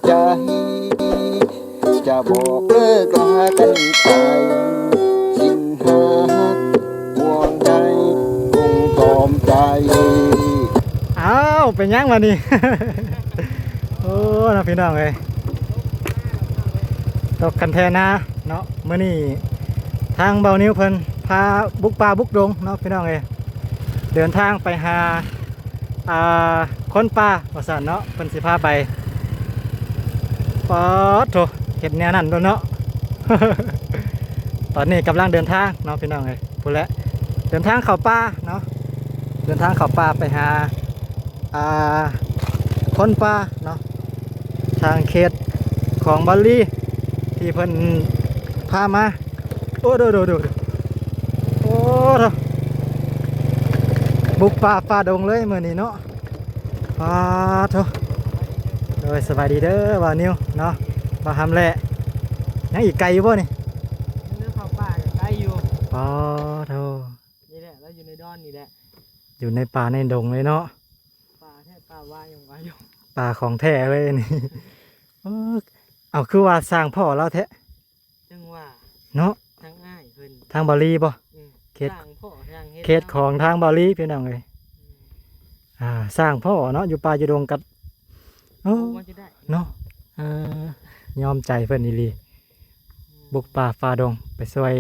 ໃຈ ຈະບອກເລີກລາກັນໄປ ສິ່ງຫາກຫວງໃຈຄົງຕອມໃຈ. ອ້າວ ເປັນຫຍັງວະນີ້? ໂອ້ ເນາະ ພີ່ນ້ອງເອີຍ ຕົກກັນແທ້ນາເນາະ. ມື້ນີ້ທາງເບົານິວເພິ່ນພາບຸກປ່າບຸກດົງເນາະ ພີ່ນ້ອງເອີຍ ເດີນທາງໄປຫາ ອ່າ ຄົນປ່າວ່າຊັ້ນເນາະ ເພິ່ນຊິພາໄປ. ປາດໂທ້ ເຮັດແນວນັ້ນໂລດເນາະ. ຕອນນີ້ກຳລັງເດີນທາງເນາະ ພີ່ນ້ອງເອີຍ ພຸ້ນແຫຼະ ເດີນທາງເຂົ້າປ່າເນາະ ເດີນທາງເຂົ້າປ່າໄປຫາ ອ່າ ຄົນປ່າເນາະ ທາງເຂດຂອງບາລີທີ່ເພິ່ນພາມາ. ໂອ້ ໂດ ໂດ ໂດ ໂອ້ ໂດ ບຸກປ່າຝ່າດົງເລີຍມື້ນີ້ເນາະ. ປາດໂທ້ ໂດຍ ສະບາຍດີເດີບ່າວນິວເນາະ ບ່າວຮຳແຫຼະ. ຍັງອີກໄກຢູ່ບໍ່ນີ້? ເດີນເຂົ້າປ່າກໍໄກຢູ່. ປາດໂທ້ ນີ້ແຫຼະ ລາວຢູ່ໃນດອນນີ້ແຫຼະ ຢູ່ໃນປ່າໃນດົງເລີຍເນາະ. ປ່າແທ້ ປ່າວ່າຍັງວ່າຢູ່ ປ່າຂອງແທ້ເລີຍນີ້. ເອີ ເອົາ ຄືວ່າສ້າງພໍ່ລາວແທ້ ຈັ່ງວ່າເນາະ ທາງອ້າຍເພິ່ນ ທາງບາລີບໍ່? ເອີ ເຂດ ສ້າງພໍ່ສ້າງເຮັດ ເຂດຂອງທາງບາລີ ພີ່ນ້ອງເອີຍ. ອືມ ອ່າ ສ້າງພໍ່ເນາະ ຢູ່ປ່າຢູ່ດົງກັດ ໂອ້ ເອົາມາຈະໄດ້ເນາະ. ເອີ ຍອມໃຈເພິ່ນອີ່ຫຼີ ອືມ ບຸກປ່າຝ່າດົງໄປຊ່ວຍ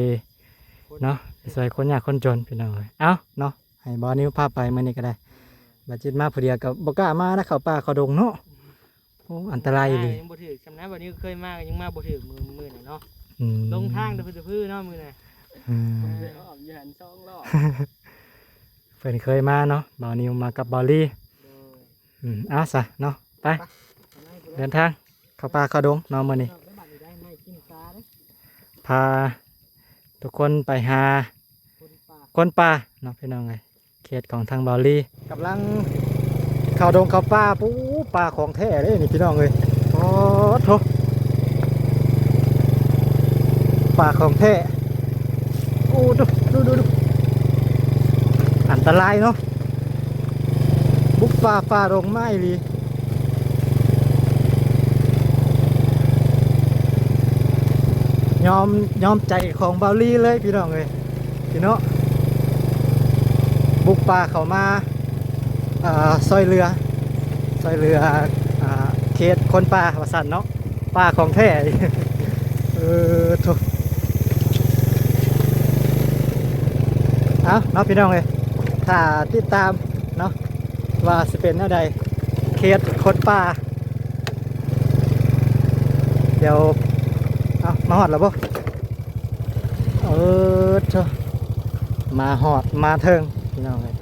ເນາະ ຄົນ ໄປຊ່ວຍຄົນຍາກຄົນຈົນ ພີ່ນ້ອງເອີຍ. ເອົ້າເນາະ ໃຫ້ບ່າວນິວພາໄປມື້ນີ້ກໍໄດ້ ອືມ ບາດຈິດມາຜູ້ດຽວກໍບໍ່ກ້າມານະ ເຂົ້າປ່າເຂົ້າດົງເນາະ. ໂອ້ ອັນຕະລາຍອີ່ຫຼີ ຍັງບໍ່ຖືກຊ່ຳນະ ບາດນີ້ເຄີຍມາກໍຍັງມາບໍ່ຖືກມື້ ມື້ນັ້ນເນາະ. ອືມ ລົງທາງແຕ່ພື້ນໆເນາະມື້ນັ້ນ. ອືມ ເອີ ອ້ອມຢູ່ຫັ້ນສອງຮອບ ເພິ່ນເຄີຍມາເນາະ ບ່າວນິວມາກັບບ່າວລີ. ໂດຍ ອືມ ເອົາຊະເນາະ ໄປ ໄປ ເດີນທາງເຂົ້າປ່າເຂົ້າດົງເນາະມື້ນີ້ ໄປບາດນີ້ໄດ້ໄມ້ກິນຕາເດ້ ພາທຸກຄົນໄປຫາ ຄົນປ່າ ຄົນປ່າເນາະ ພີ່ນ້ອງເອີຍ. ເຂດຂອງທາງບ່າວລີ ກຳລັງເຂົ້າດົງເຂົ້າປ່າ. ປູ ປ່າຂອງແທ້ເດ້ນີ້ ພີ່ນ້ອງເອີຍ. ໂອ້ໂທ້ ປ່າຂອງແທ້. ໂອ້ ດູ ດູ ດູ ອັນຕະລາຍເນາະ ບຸກປ່າຝ່າດົງມາອີ່ຫຼີ. ຍອມ ຍອມໃຈຂອງບ່າວລີເລີຍ ພີ່ນ້ອງເອີຍ ພີ່ນ້ອງ ບຸກປ່າເຂົ້າມາ ອ່າ ຊ່ອຍເຫຼືອ ຊ່ອຍເຫຼືອ ອ່າ ເຂດຄົນປ່າວ່າຊັ້ນເນາະ ປ່າຂອງແທ້. ເອີ ໂທ້ ເອົາເນາະ ພີ່ນ້ອງເອີຍ ຖ້າຕິດຕາມເນາະ ວ່າຊິເປັນແນວໃດ ເຂດຄົນປ່າ. ດຽວ ເອົ້າ ມາຮອດແລ້ວບໍ່? ເອີ ໂທ້ ມາຮອດມາເຖິງ ພີ່ນ້ອງເອີຍ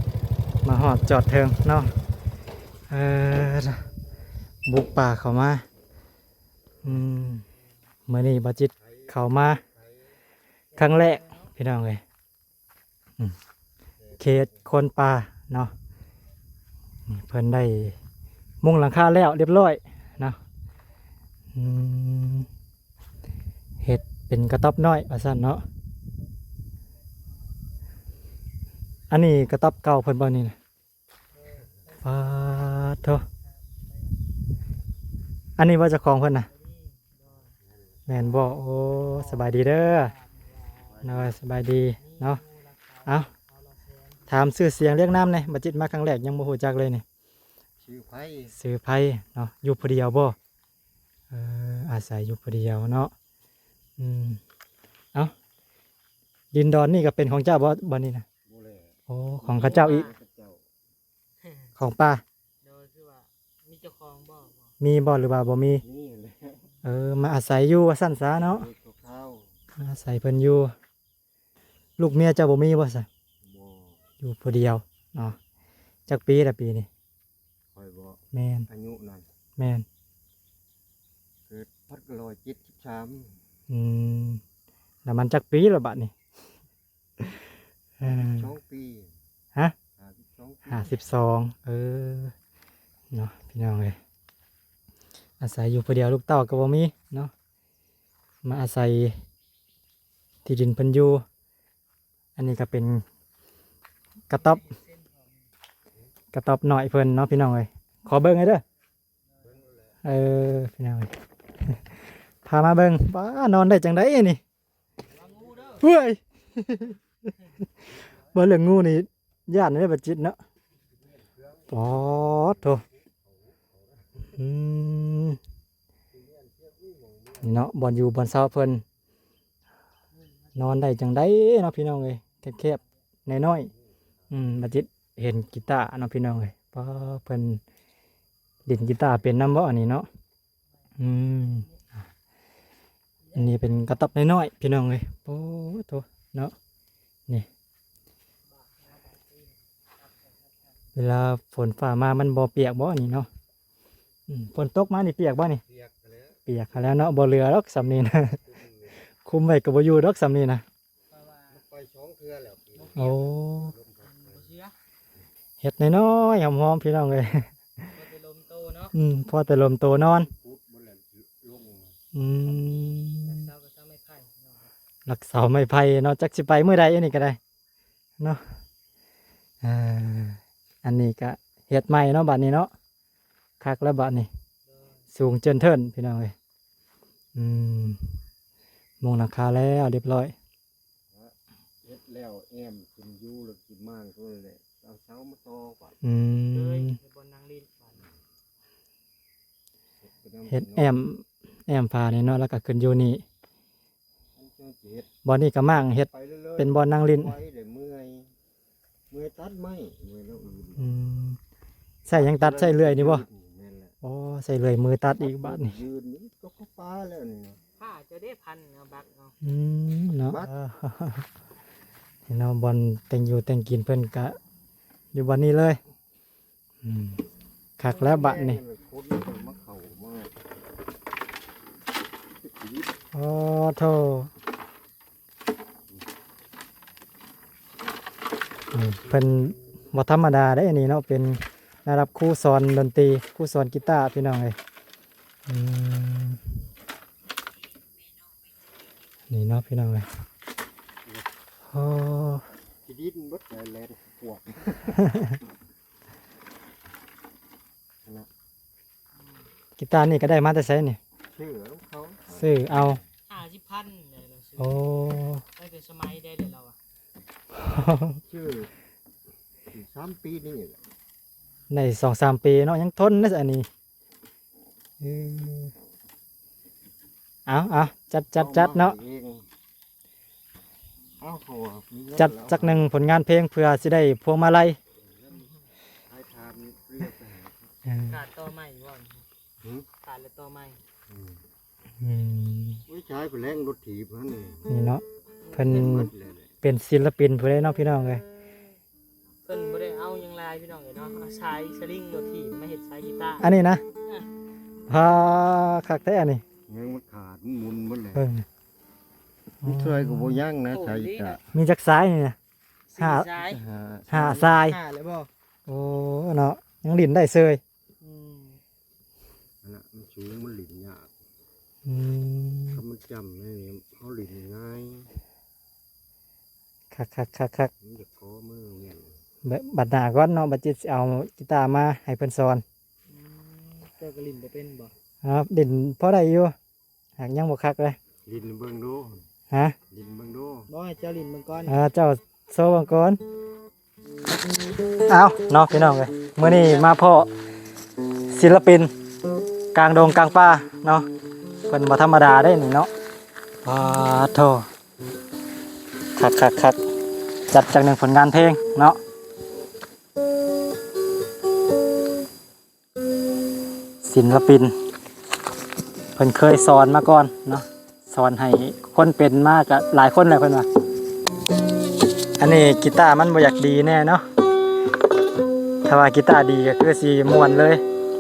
ມາຮອດຈອດເຖິງເນາະ. ເອີ ບຸກປ່າເຂົ້າມາ ອືມ ມື້ນີ້ບ່າວຈິດເຂົ້າມາຄັ້ງແລກ ພີ່ນ້ອງເອີຍ. ອືມ ເຂດຄົນປ່າເນາະ ນີ້ເພິ່ນໄດ້ມຸງຫຼັງຄາແລ້ວລຽບຮ້ອຍເນາະ. ອືມ ເຮັດເປັນກະຕ໊ອບນ້ອຍວ່າຊັ້ນເນາະ. ອັນນີ້ກະຕ໊ອບເກົ່າເພິ່ນບໍ່ນີ້ນະ? ປາດໂທ້ ອັນນີ້ບໍ່ເຈົ້າຂອງເພິ່ນນະ? ແມ່ນບໍ່? ໂອ້ ສະບາຍດີເດີ. ໂດຍ ສະບາຍດີເນາະ. ເອົ້າ ຖາມຊື່ສຽງລຽງນາມແດ່ ບ່າວຈິດມາຄັ້ງແລກຍັງບໍ່ຮູ້ຈັກເລີຍນີ້. ຊື່ໄພ ຊື່ໄພເນາະ. ຢູ່ຜູ້ດຽວບໍ່? ເອີ ອາໄສຢູ່ຜູ້ດຽວເນາະ. ອືມ ເອົ້າ ດິນດອນນີ້ກໍເປັນຂອງເຈົ້າບໍ່ ບ່ອນນີ້ນະ? ບໍ່ແຫຼະ ໂອ້ ຂອງເຂົາເຈົ້າອີກ. ເຂົາເຈົ້າ ຂອງປ່າ. ໂດຍ ຄືວ່າມີເຈົ້າຂອງບໍ່? ບໍ່ ມີບໍ່ ຫຼືວ່າບໍ່ມີ? ມີແຫຼະ. ເອີ ມາອາໄສຢູ່ວ່າຊັ້ນຊະເນາະ. ໂດຍ ຊົ່ວຄາວ ມາອາໄສເພິ່ນຢູ່. ລູກເມຍເຈົ້າບໍ່ມີບໍ່ຊະ? ບໍ່ ຢູ່ຜູ້ດຽວເນາະ. ຈັກປີລະປີນີ້? ຂ້ອຍບໍ່? ແມ່ນ ອາຍຸນັ້ນ ແມ່ນ ເກີດພັນເກົ້າຮ້ອຍເຈັດສິບສາມ. ອືມ ແລ້ວມັນຈັກປີລະບາດນີ້? ເອີ ສອງປີ. ຮະ? ຫ້າສິບສອງປີ ຫ້າສິບສອງ. ເອີ ເນາະ ພີ່ນ້ອງເອີຍ ອາໄສຢູ່ຜູ້ດຽວ ລູກເຕົ້າກໍບໍ່ມີເນາະ ມາອາໄສທີ່ດິນເພິ່ນຢູ່. ອັນນີ້ກໍເປັນກະຕ໊ອບ ກະຕ໊ອບນ້ອຍເພິ່ນເນາະ ພີ່ນ້ອງເອີຍ. ຂໍເບິ່ງໃຫ້ເດີ. ເອີ ພີ່ນ້ອງເອີຍ ພາມາເບິ່ງ ປ້າ ນອນໄດ້ຈັ່ງໃດນີ້ ເຮີ້ຍ ບໍ່ ເລື່ອງງູນີ້ຢ້ານເດ້ ບັດຈິດເນາະ ປາດໂທ້ ອືມ ເນາະ ບ່ອນຢູ່ບ່ອນເຊົາເພິ່ນ ນອນໄດ້ຈັ່ງໃດເນາະ ພີ່ນ້ອງເອີຍ ແຄບໆ ນ້ອຍໆ ອືມ ບັດຈິດເຫັນກີຕາເນາະ ພີ່ນ້ອງເອີຍ ປ້າ ເພິ່ນຫຼິ້ນກີຕາເປັນນຳບໍ່ ອັນນີ້ເນາະ ອືມ ອັນນີ້ເປັນກະຕັບນ້ອຍໆ ພີ່ນ້ອງເອີຍ ໂອ້ໂທ້ ເນາະ ນີ້ ເວລາຝົນຟ້າມາມັນບໍ່ປຽກບໍ່ ອັນນີ້ເນາະ ອືມ ຝົນຕົກມານີ້ປຽກບໍ່ນີ້ ປຽກຫັ້ນແຫຼະ ປຽກຫັ້ນແຫຼະເນາະ ບໍ່ເຫຼືອດອກສ່ຳນີ້ນະ ຄຸມໄວ້ກໍບໍ່ຢູ່ດອກສ່ຳນີ້ນະ ໄປສອງເທື່ອແລ້ວປີນີ້ ໂອ້ ເຮັດນ້ອຍໆ ຫອມໆ ພີ່ນ້ອງເອີຍ ພໍແຕ່ລົມໂຕເນາະ ອືມ ພໍແຕ່ລົມໂຕນອນ ອືມ ລັກເສົາໄມ້ໄຜ່ເນາະ ຈັກຊິໄປມື້ໃດ ອັນນີ້ກໍໄດ້ເນາະ ອ່າ ອັນນີ້ກໍເຮັດໃໝ່ເນາະ ບາດນີ້ເນາະ ຄັກແລ້ວບາດນີ້ ສູງເຈີນເທີນ ພີ່ນ້ອງເອີຍ ອືມ ມຸງຫຼັງຄາແລ້ວຮຽບຮ້ອຍ ເຮັດແລ້ວແອ້ມຂຶ້ນຢູ່ ແລ້ວຊິມ້າງໂຕນັ້ນແຫຼະ ເອົາເສົາມາຕໍ່ບາດ ອືມ ເລີຍເຮັດບ່ອນນັ່ງຫຼິ້ນບາດນີ້ ເຮັດແອ້ມ ແອ້ມຝານີ້ເນາະ ແລ້ວກໍຂຶ້ນຢູ່ນີ້ ມັນຈັ່ງຊິເຮັດ ບ່ອນນີ້ກໍມ້າງເຮັດ ໄປເລື້ອຍໆ ເປັນບ່ອນນັ່ງຫຼິ້ນ ໄວເດ້ ເມື່ອຍ ເມື່ອຍຕັດໄມ້ ເມື່ອຍແນວອື່ນ ອືມ ໃຊ້ຫຍັງຕັດ ໃຊ້ເລື່ອຍນີ້ບໍ່ ແມ່ນແຫຼະ ໂອ້ ໃຊ້ເລື່ອຍມືຕັດອີກບາດນີ້ ຢືນນີ້ກໍເຂົ້າປ່າແລ້ວນີ້ນະ ຜ້າຈະໄດ້ພັນເອົາບັກເອົາ ອືມ ເນາະ ເອີ ເນາະ ບ່ອນແຕ່ງຢູ່ແຕ່ງກິນເພິ່ນກະຢູ່ບ່ອນນີ້ເລີຍ ອືມ ຄັກແລ້ວບາດນີ້ ຄົນກໍມາເຂົ້າມາ ໂອ້ໂທ້ ອືມ ເພິ່ນບໍ່ທຳມະດາເດ້ ອັນນີ້ເນາະ ເປັນລະດັບຄູສອນດົນຕີ ຄູສອນກີຕາ ພີ່ນ້ອງເອີຍ ອືມ ນີ້ເນາະ ພີ່ນ້ອງເອີຍ ໂອ້ ທີ່ດິນເບິດແຫຼະ ແລ່ນກວດ ກີຕານີ້ກໍໄດ້ມາແຕ່ໃສນີ້? ຊື້ເອົາ ຊື້ເອົາ ຫ້າສິບພັນ ໂອ້ ໄດ້ແຕ່ສະໄໝໃດແຫຼະລາວອະ ຊື້ສາມປີນີ້ແຫຼະ ໄດ້ສອງສາມປີເນາະ ຍັງທົນເດ້ອັນນີ້ ເອີ ເອົາໆ ຈັດໆໆເນາະ ເອົາ ເຂົາວ່າມີເງິນ ຈັດຈັກໜຶ່ງຜົນງານເພງເພື່ອຊິໄດ້ພວງມາໄລ ຂາຍຖ່ານເຫຼືອໄປໃຫ້ ເອີ ຂາດຕໍ່ໄມ້ບໍ່? ຫື? ຂາດແລ້ວຕໍ່ໄມ້ ອືມ ອືມ ໂອ້ຍ ໃຊ້ໄປແລ້ງລົດຖີບຫັ້ນນີ້ ນີ້ເນາະ ເພິ່ນ ເປັນສິນລະປິນຜູ້ໃດເນາະ ພີ່ນ້ອງເອີຍ ເພິ່ນບໍ່ໄດ້ເອົາຫຍັງຫຼາຍພີ່ນ້ອງເອີຍເນາະ ເອົາສາຍສະລິງລົດຖີບມາເຮັດສາຍກີຕາ ອັນນີ້ນະ ອ່າ ພາ ຄັກແທ້ອັນນີ້ ຍັງມັນຂາດ ມັນໝຸນໝົດແລ້ວ ເບິ່ງ ມີເທື່ອກໍບໍ່ຍັງນະ ໂອ້ ສາຍ ມີຈັກສາຍນີ້ນະ? ສີ່ສາຍ ຫ້າ ຫ້າສາຍ ຫ້າແລ້ວບໍ່? ໂອ້ ເນາະ ຍັງຫຼິ້ນໄດ້ເຊີຍ ອືມ ຫັ້ນນະ ມັນສູງ ມັນຫຼິ້ນຍາກ ອືມ ຖ້າມັນຈ້ຳນີ້ ເຮົາຫຼິ້ນງ່າຍ ຄັກໆໆໆ ມັນຈະຂໍມືແມ່ນ ບ- ບັດໜ້າກ່ອນເນາະ ບັດຈິດຊິເອົາກີຕາມາໃຫ້ເພິ່ນສອນ ອືມ ເຈົ້າກໍຫຼິ້ນບໍ່ເປັນບໍ່? ອໍ ຫຼິ້ນພໍໄດ້ຢູ່ ຫາກຍັງບໍ່ຄັກເລີຍ ຫຼິ້ນໃຫ້ເບິ່ງດູ ຮະ ຫຼິ້ນໃຫ້ເບິ່ງດູ ບໍ່ ໃຫ້ເຈົ້າຫຼິ້ນເບິ່ງກ່ອນ ເອີ ເຈົ້າໂຊເບິ່ງກ່ອນ ເອົາເນາະ ພີ່ນ້ອງເອີຍ ມື້ນີ້ມາພໍ້ສິນລະປິນກາງດົງກາງປ່າເນາະ ເພິ່ນບໍ່ທຳມະດາເດ້ນີ້ເນາະ ປາດໂທ້ ຄັກໆໆ ຈັດຈັກໜຶ່ງຜົນງານເພງເນາະ ສິນລະປິນ ເພິ່ນເຄີຍສອນມາກ່ອນເນາະ ສອນໃຫ້ຄົນເປັນມາກະຫຼາຍຄົນແລ້ວເພິ່ນວ່າ ອັນນີ້ກີຕາມັນບໍ່ຢາກດີແນ່ເນາະ ຖ້າວ່າກີຕາດີກໍຄືຊິມ່ວນເລີຍ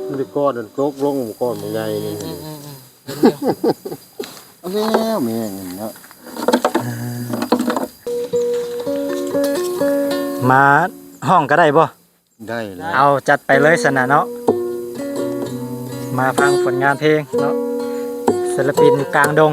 ມັນຈະກ້ອນຕົກລົງກ້ອນໃຫຍ່ນີ້ ອືມໆໆ ເອົາແລ້ວແມ່ງເນາະ ມາຮ້ອງກໍໄດ້ບໍ່? ໄດ້ແລ້ວ ເອົາ ຈັດໄປເລີຍຊັ້ນນະເນາະ ມາຟັງຜົນງານເພງເນາະ ສິນລະປິນກາງດົງ.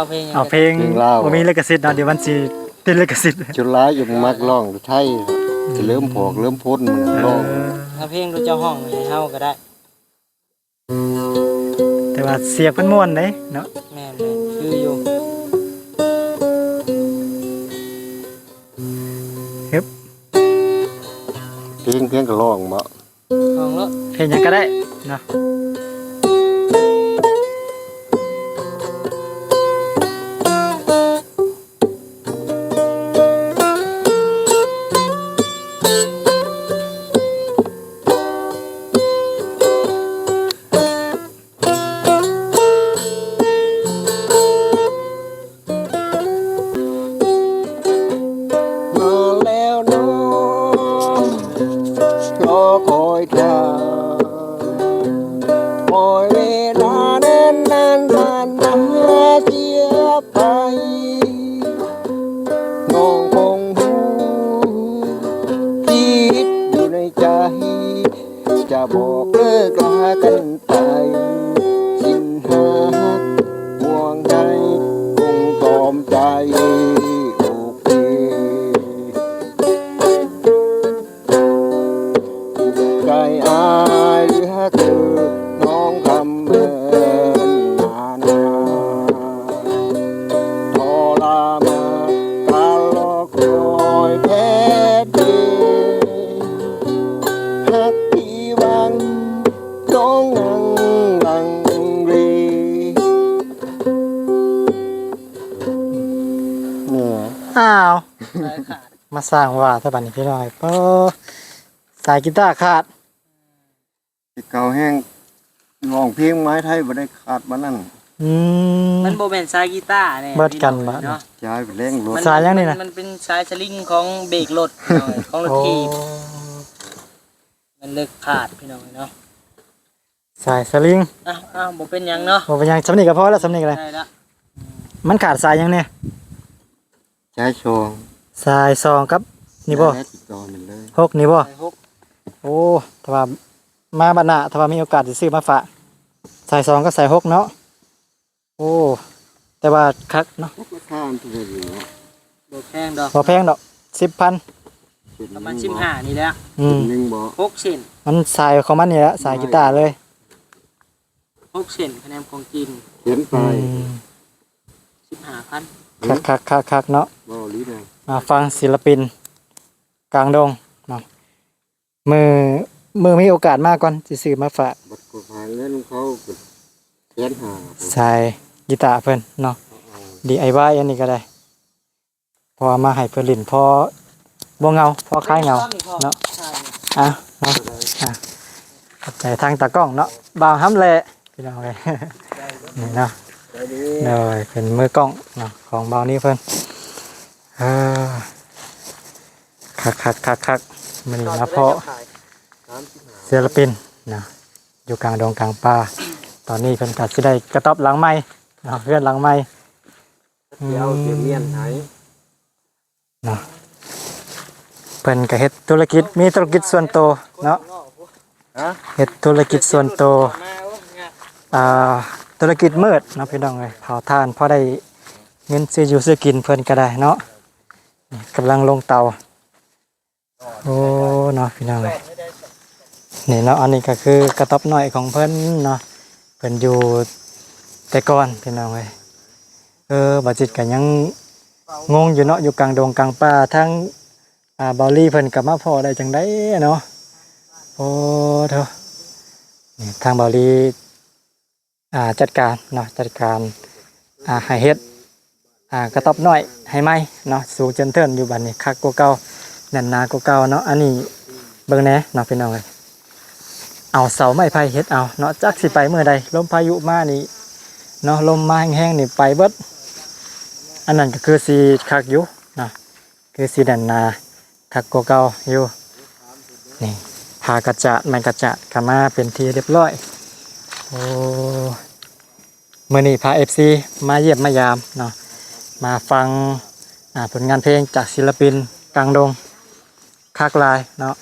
ວເພງຫຍັງ ເອົາເພງ ເພງລາວ ບໍ່ມີລິຂະສິດເນາະ ດຽວມັນຊິຕິດລິຂະສິດ. ສ່ວນຫຼາຍຢາກມັກຮ້ອງໄທ ສະເຫຼີມພອກເຫຼີມພົນ ເອີ ຮ້ອງ. ເອົາເພງໂຕເຈົ້າຮ້ອງໃຫ້ເຮົາກໍໄດ້. ແຕ່ວ່າສຽງເພິ່ນມ່ວນເດ້ເນາະ. ແມ່ນໆ ຄືຢູ່. ຮຶບ ເພງ ເພງກໍຮ້ອງເບາະ ຮ້ອງໂລດ ເພງຫຍັງກໍໄດ້ເນາະ. ມາແລ້ວເນາະ ລໍຄອຍທ່າ ປ່ອຍເວລາແໜ້ນນານຜ່ານມາເສຍໄປ. ນ້ອງຄົງຮູ້ ຄິດຢູ່ໃນໃຈ ຈະບອກເລີກລາກັນໄປ ຊິນຫາກຫ່ວງໃຍຄົງຕອມໃຈ ໂອເຄ ໃຈອ້າຍເຫຼືອເກີນ ນ້ອງຄຳເມີນນານາ ທໍລະມານການລໍ ຄອຍແທ້ເດ ຮັກທີ່ຫວັງຕ້ອງນັ່ງລັງເລ. ນີ້ ອ້າວ ສາຍຂາດ ມາສ້າງວ່າແທ້ບາດນີ້ພີ່ນ້ອງເອີຍ ປາ ສາຍກີຕາຂາດ. ແຕ່ເກົ່າແຮງຮ້ອງເພງໄມ້ໄທບໍ່ໄດ້ຂາດປານນັ້ນ. ອືມ ມັນບໍ່ແມ່ນສາຍກີຕາເດ້ ເບິດກັນບາດນີ້ ເນາະ ສາຍແຮງລົດ ສາຍຫຍັງນີ້ນະ? ມັນເປັນສາຍສະລິງຂອງເບຣກລົດ ຂອງລົດຖີບ ໂອ້ ມັນເລີຍຂາດພີ່ນ້ອງເອີຍເນາະ. ສາຍສະລິງ ອ້າວໆ ບໍ່ເປັນຫຍັງເນາະ ບໍ່ເປັນຫຍັງ ສ່ຳນີ້ກໍພໍແລ້ວ ສ່ຳນີ້ກໍໄດ້ ໄດ້ລະ. ມັນຂາດສາຍຫຍັງແດ່? ສາຍສອງ ສາຍສອງກັບນີ້ບໍ່? ແມ່ນແຫຼະ ຕິດຕໍ່ນັ້ນເລີຍ ຫົກນີ້ບໍ່? ສາຍຫົກ ໂອ້ ຖ້າວ່າມາບັດໜ້າ ຖ້າວ່າມີໂອກາດຊິຊື້ມາຝາກ ສາຍສອງກັບສາຍຫົກເນາະ. ໂອ້ ແຕ່ວ່າຄັກເນາະ ລາຄາມັນຖືກຢູ່ເນາະ ບໍ່ແພງດອກ ບໍ່ແພງດອກ ສິບພັນ ປະມານສິບຫ້ານີ້ແຫຼະ ອືມ ເສັ້ນໜຶ່ງບໍ່? ຫົກເສັ້ນ ມັນສາຍຂອງມັນນີ້ແຫຼະ ສາຍກີຕາເລີຍ ຫົກເສັ້ນ ຄະແນນຂອງຈີນ ຂຽນໄປ ອືມ ສິບຫ້າພັນ ຄັກໆໆໆເນາະ ເວົ້າອີ່ຫຼີນະ ມາຟັງສິນລະປິນກາງດົງເນາະ. ມື້ ມື້ມີໂອກາດມາກ່ອນ ຊິຊື້ມາຝາກ ບັດກໍຫາເງິນເຂົາກໍແສນຫ້າ ສາຍກີຕາເພິ່ນເນາະ ເອີ ດີໄອວາຍ ອັນນີ້ກໍໄດ້ ເພາະວ່າມາໃຫ້ເພິ່ນຫຼິ້ນ ພໍບໍ່ເຫງົາ ພໍຄາຍເຫງົາເນາະ. ອ່ະ ເນາະ ອ່ະ ຂອບໃຈທາງຕາກ້ອງເນາະ ບ່າວຮຳແລ ພີ່ນ້ອງເອີຍ ນີ້ເນາະ ໂດຍ ເປັນມືກ້ອງເນາະ ຂອງບ່າວນີ້ເພິ່ນ ເອີ ຄັກໆໆໆ ມື້ນີ້ມາພໍ້ສິນລະປິນເນາະ ຢູ່ກາງດົງກາງປ່າ. ຕອນນີ້ເພິ່ນກໍຊິໄດ້ກະຕ໊ອບຫຼັງໃໝ່ເນາະ ເຮືອນຫຼັງໃໝ່ ອືມ ເອົາເສຍມຽນໃຫ້ເນາະ. ເພິ່ນກໍເຮັດທຸລະກິດ ມີທຸລະກິດສ່ວນໂຕເນາະ ຮະ ເຮັດທຸລະກິດສ່ວນໂຕ ອ່າ ທຸລະກິດມືດເນາະ ພີ່ນ້ອງເອີຍ ເຜົາຖ່ານ ພໍໄດ້ເງິນຊື້ຢູ່ຊື້ກິນເພິ່ນກໍໄດ້ເນາະ. ນີ້ກຳລັງລົງເຕົາ ໂອ້ ເນາະ ພີ່ນ້ອງເອີຍ ນີ້ເນາະ ອັນນີ້ກໍຄືກະຕ໊ອບນ້ອຍຂອງເພິ່ນເນາະ ເພິ່ນຢູ່ແຕ່ກ່ອນ ພີ່ນ້ອງເອີຍ. ເອີ ບ່າວຈິດກໍຍັງງົງຢູ່ເນາະ ຢູ່ກາງດົງກາງປ່າ ທາງ ອ່າ ບ່າວລີເພິ່ນກໍມາພໍ້ໄດ້ຈັ່ງໃດເນາະ. ໂອ້ໂທ້ ນີ້ທາງບ່າວລີ ອ່າ ຈັດການເນາະ ຈັດການ ອ່າ ໃຫ້ເຮັດ ອ່າ ກະຕ໊ອບນ້ອຍໃຫ້ໃໝ່ເນາະ ສູງເຈິນເທີນຢູ່ ບັດນີ້ຄັກກວ່າເກົ່າ ແໜ້ນໜາກວ່າເກົ່າເນາະ. ອັນນີ້ເບິ່ງແດ່ເນາະ ພີ່ນ້ອງເອີຍ ເອົາເສົາໄມ້ໄຜ່ເຮັດເອົາເນາະ ຈັກຊິໄປມື້ໃດ ລົມພາຍຸມານີ້ເນາະ ລົມມາແຮງໆນີ້ໄປເບິດ. ອັນນັ້ນກໍຄືຊິຄັກຢູ່ເນາະ ຄືຊິແໜ້ນໜາຄັກກວ່າເກົ່າຢູ່. ນີ້ ຜ້າກະຈາດ ໄມ້ກະຈາດກໍມາເປັນທີ່ຮຽບຮ້ອຍ. ໂອ້ ມື້ນີ້ພາເອັຟຊີມາຢ້ຽມມາຢາມເນາະ ມາຟັງ ອ່າ ຜົນງານເພງຈາກສິນລະປິນກາງດົງ ຄັກຫຼາຍເນາະ.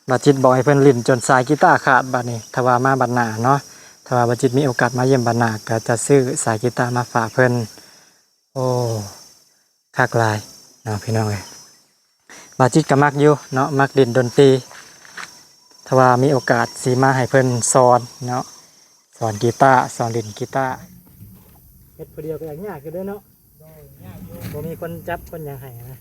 ບ່າວຈິດບອກໃຫ້ເພິ່ນຫຼິ້ນຈົນສາຍກີຕາຂາດບາດນີ້ ຖ້າວ່າມາບັດໜ້າເນາະ, ຖ້າວ່າບ່າວຈິດມີໂອກາດມາຢ້ຽມບັດໜ້າ ກໍຈະຊື້ສາຍກີຕາມາຝາກເພິ່ນ. ໂອ້ ຄັກຫຼາຍເນາະພີ່ນ້ອງເອີຍ. ບ່າວຈິດກໍມັກຢູ່ເນາະ, ມັກຫຼິ້ນດົນຕີ. ຖ້າວ່າມີໂອກາດຊິມາໃຫ້ເພິ່ນສອນເນາະ, ສອນກີຕາ, ສອນຫຼິ້ນກີຕາ. ເຮັດຜູ້ດຽວກໍຍາກຢູ່ເດ້ເນາະ. ໂດຍ ຍາກຢູ່ ບໍ່ມີຄົນຈັບຄົນຫຍັງໃຫ້ນະ.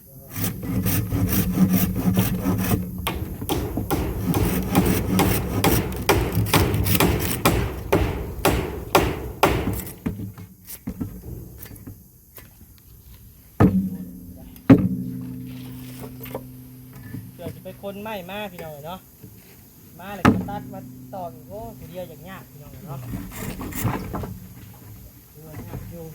ເພື່ອຊິໄປຂົນໄມ້ມາພີ່ນ້ອງເອີຍເນາະ, ມາແລ້ວກໍຕັດມາຕອກອີກ. ໂອ້ ຜູ້ດຽວຢາກຍາກພີ່ນ້ອງເອີຍເນາະ, ຖືວ່າຍາກຢູ່.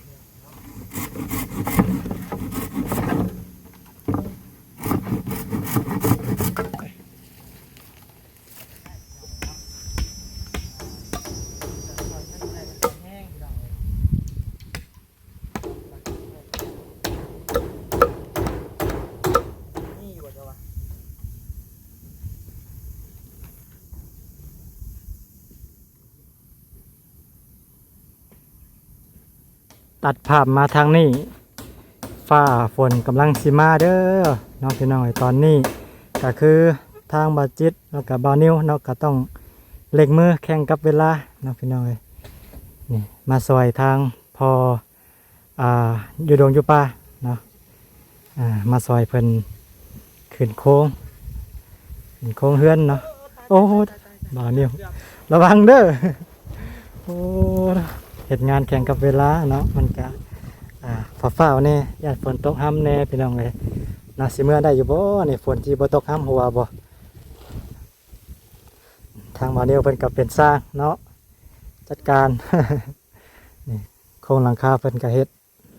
ຕັດພາບມາທາງນີ້, ຟ້າຝົນກຳລັງຊິມາເດີເນາະພີ່ນ້ອງເອີຍ. ຕອນນີ້ກໍຄືທາງບ່າວຈິດ ແລ້ວກໍບ່າວນິວເນາະ ກໍຕ້ອງເລັ່ງມືແຂ່ງກັບເວລາເນາະພີ່ນ້ອງເອີຍ. ນີ້ມາຊ່ອຍທາງພໍ່ ອ່າ ຢູ່ດົງຢູ່ປ່າເນາະ, ອ່າ ມາຊ່ອຍເພິ່ນຂຶ້ນໂຄງ ຂຶ້ນໂຄງເຮືອນເນາະ. ໂອ້ ບ່າວນິວ ລະວັງເດີ. ໂອ້ ເຮັດງານແຂ່ງກັບເວລາເນາະ, ມັນກະ ອ່າ ຟ້າວໆແດ່, ຢ້ານຝົນຕົກຮຳແດ່ພີ່ນ້ອງເອີຍເນາະ. ຊິເມືອໄດ້ຢູ່ບໍ່ນີ້ ຝົນຊິບໍ່ຕົກຮຳຫົວບໍ່? ທາງບ່າວນິວເພິ່ນກໍເປັນຊ່າງເນາະ ຈັດການ. ນີ້ໂຄງຫຼັງຄາເພິ່ນກໍເຮັດ.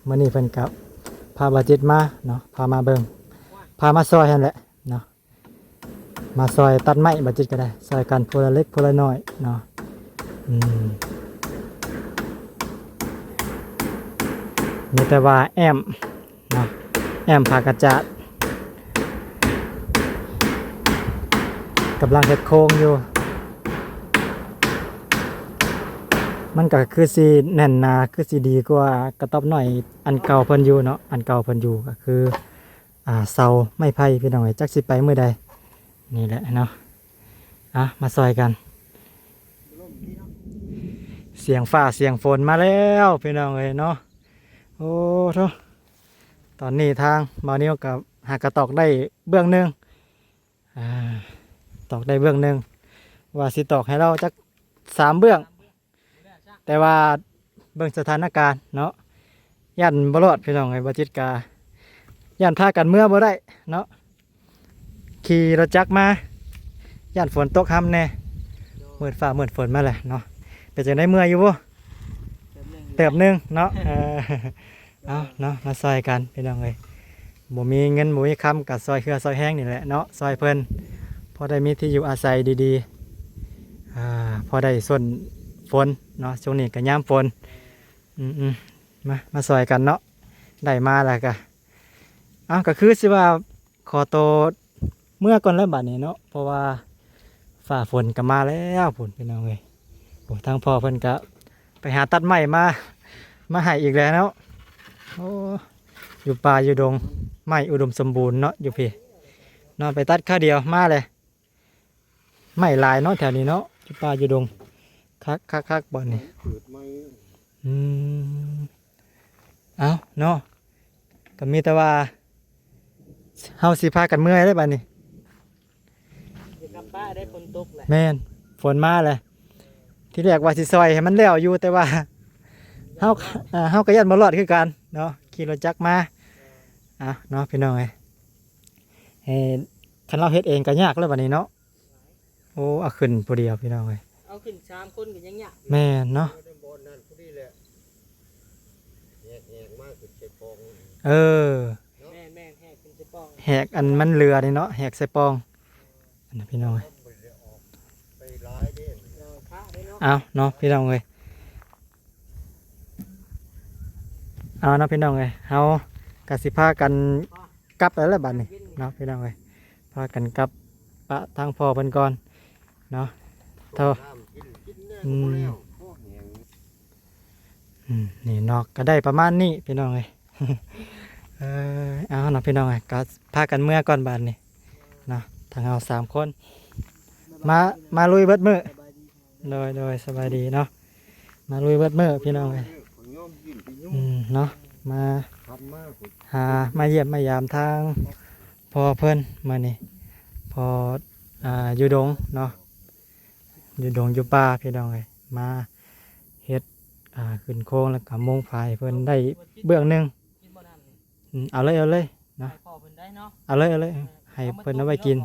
ມື້ນີ້ເພິ່ນກໍພາບ່າວຈິດມາເນາະ, ພາມາເບິ່ງ ພາມາຊ່ອຍຫັ້ນແຫຼະເນາະ, ມາຊ່ອຍຕັດໄມ້. ບ່າວຈິດກໍໄດ້ຊ່ອຍກັນຜູ້ລະເລັກຜູ້ລະນ້ອຍເນາະ. ອືມ ມີແຕ່ວ່າແອ້ມເນາະ, ແອ້ມຜ້າກະຈາດ ກຳລັງເຮັດໂຄງຢູ່. ມັນກໍຄືຊິແໜ້ນໜາ ຄືຊິດີກວ່າກະຕອບນ້ອຍອັນເກົ່າເພິ່ນຢູ່ເນາະ. ອັນເກົ່າເພິ່ນຢູ່ກໍຄື ອ່າ ເສົາໄມ້ໄຜ່ພີ່ນ້ອງເອີຍ, ຈັກຊິໄປມື້ໃດ. ນີ້ແຫຼະເນາະ, ອ່ະ ມາຊ່ອຍກັນ. ສຽງຟ້າສຽງຝົນມາແລ້ວພີ່ນ້ອງເອີຍເນາະ. ໂອ້ໂທ້ ຕອນນີ້ທາງບ່າວນິວກໍຫາກະຕອກໄດ້ເບື້ອງໜຶ່ງ ອ່າ ຕອກໄດ້ເບື້ອງໜຶ່ງ, ວ່າຊິຕອກໃຫ້ລາວຈັກສາມເບື້ອງ, ແຕ່ວ່າເບິ່ງສະຖານະການເນາະ ຢ້ານບໍ່ລອດພີ່ນ້ອງເອີຍ. ບ່າວຈິດກະຢ້ານພາກັນເມືອບໍ່ໄດ້ເນາະ, ຂີ່ລົດຈັກມາ ຢ້ານຝົນຕົກຮຳແດ່. ໂດຍ ມືດຟ້າມືດຝົນມາແລ້ວເນາະ. ເປັນຈັ່ງໃດ ເມື່ອຍຢູ່ບໍ່? ເຕີບໜຶ່ງ ເຕີບໜຶ່ງເນາະ. ເອີ ເອົາເນາະ ມາຊ່ອຍກັນພີ່ນ້ອງເອີຍ, ບໍ່ມີເງິນບໍ່ມີຄຳກໍຊ່ອຍເຫື່ອຊ່ອຍແຮງນີ້ແຫຼະເນາະ, ຊ່ອຍເພິ່ນ ພໍໄດ້ມີທີ່ຢູ່ອາໄສດີໆ, ອ່າ ພໍໄດ້ຊົນຝົນເນາະ, ຊ່ວງນີ້ກໍຍາມຝົນ. ອືມໆ ມາ ມາຊ່ອຍກັນເນາະ, ໄດ້ມາແລ້ວກໍ ເອົ້າ ກໍຄືຊິວ່າຂໍໂຕເມືອກ່ອນແລ້ວບາດນີ້ເນາະ, ເພາະວ່າຟ້າຝົນກໍມາແລ້ວພຸ້ນພີ່ນ້ອງເອີຍ. ໂອ້ ທາງພໍ່ເພິ່ນກໍໄປຫາຕັດໄມ້ມາ ມາໃຫ້ອີກແລ້ວເນາະ. ໂອ້ ຢູ່ປ່າຢູ່ດົງ ໄມ້ອຸດົມສົມບູນເນາະ ຢູ່ພີ້ເນາະ, ໄປຕັດຄາວດຽວມາແລ້ວ. ໄມ້ຫຼາຍເນາະແຖວນີ້ເນາະ, ຢູ່ປ່າຢູ່ດົງ ຄັກໆໆ ບ່ອນນີ້. ອືມ ເອົ້າເນາະ, ກໍມີແຕ່ວ່າເຮົາຊິພາກັນເມືອແລ້ວບາດນີ້. ຊິກັບບ້ານໄດ້ ຝົນຕົກແຫຼະ. ແມ່ນ ຝົນມາແຫຼະ. ທີແລກວ່າຊິຊ່ອຍໃຫ້ມັນແລ້ວຢູ່, ແຕ່ວ່າເຮົາ ເອີ ເຮົາກໍຢ້ານບໍ່ລອດຄືກັນເນາະ, ຂີ່ລົດຈັກມາ. ເອົ້າເນາະ ພີ່ນ້ອງເອີຍ. ເອີ ຄັນເຮົາເຮັດເອງກໍຍາກແລ້ວບາດນີ້ເນາະ. ໂອ້ ເອົາຂຶ້ນຜູ້ດຽວພີ່ນ້ອງເອີຍ, ເອົາຂຶ້ນສາມຄົນກໍຍັງຍາກ. ແມ່ນເນາະ. ເອີ ແມ່ນໆ ແຫກຂຶ້ນໃສ່ປ່ອງ, ແຫກອັນມັນເຫຼືອນີ້ເນາະ, ແຫກໃສ່ປ່ອງ. ອັນນັ້ນພີ່ນ້ອງເອີຍ. ເອົາເນາະ ພີ່ນ້ອງເອີຍ, ເອົາເນາະ ພີ່ນ້ອງເອີຍ, ເຮົາກໍຊິພາກັນກັບແລ້ວແຫຼະບາດນີ້ເນາະ ພີ່ນ້ອງເອີຍ. ພາກັນກັບປະທາງພໍ່ເພິ່ນກ່ອນເນາະ. ເທົ່າ ອືມ ອືມ ນີ້ເນາະ ກໍໄດ້ປະມານນີ້ພີ່ນ້ອງເອີຍ. ເອີ ເອົາເນາະພີ່ນ້ອງເອີຍ ກໍພາກັນເມືອກ່ອນບາດນີ້ເນາະ ທາງເຮົາສາມຄົນ ມາ ມາລຸຍເບິດມື້. ໂດຍ ໂດຍ ສະບາຍດີເນາະ ມາລຸຍເບິດມື້ພີ່ນ້ອງເອີຍ. ອືມ ເນາະ ມາຫາ ມາຢ້ຽມມາຢາມທາງພໍ່ເພິ່ນມື້ນີ້ ພໍ່ ອ່າ ຢູ່ດົງເນາະ ຢູ່ດົງຢູ່ປ່າພີ່ນ້ອງເອີຍ ມາເຮັດ ອ່າ ຂຶ້ນໂຄງ ແລ້ວກໍມຸງຝາໃຫ້ເພິ່ນໄດ້ເບື້ອງໜຶ່ງ. ອືມ ເອົາເລີຍ ເອົາເລີຍເນາະ ເອົາເລີຍ ເອົາເລີຍ ໃຫ້ເພິ່ນເອົາໄວ້ກິນ.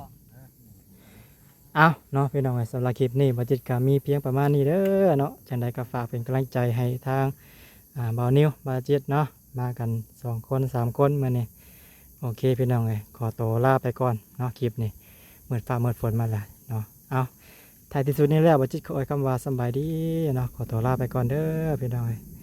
ເອົາເນາະພີ່ນ້ອງເອີຍ ສຳລັບຄລິບນີ້ບ່າວຈິດກໍມີພຽງປະມານນີ້ເດີເນາະ. ຈັ່ງໃດກໍຝາກເປັນກຳລັງໃຈໃຫ້ທາງ ອ່າ ບ່າວນິວ ບ່າວຈິດເນາະ ມາກັນສອງຄົນສາມຄົນມື້ນີ້. ໂອເຄພີ່ນ້ອງເອີຍ ຂໍໂຕລາໄປກ່ອນເນາະ ຄລິບນີ້ມືດຟ້າມືດຝົນມາແລ້ວເນາະ. ເອົາ ທ້າຍທີ່ສຸດນີ້ແລ້ວ ບ່າວຈິດຂໍອວຍຄຳວ່າສຳບາຍດີເນາະ ຂໍໂຕລາໄປກ່ອນເດີພີ່ນ້ອງເອີຍ.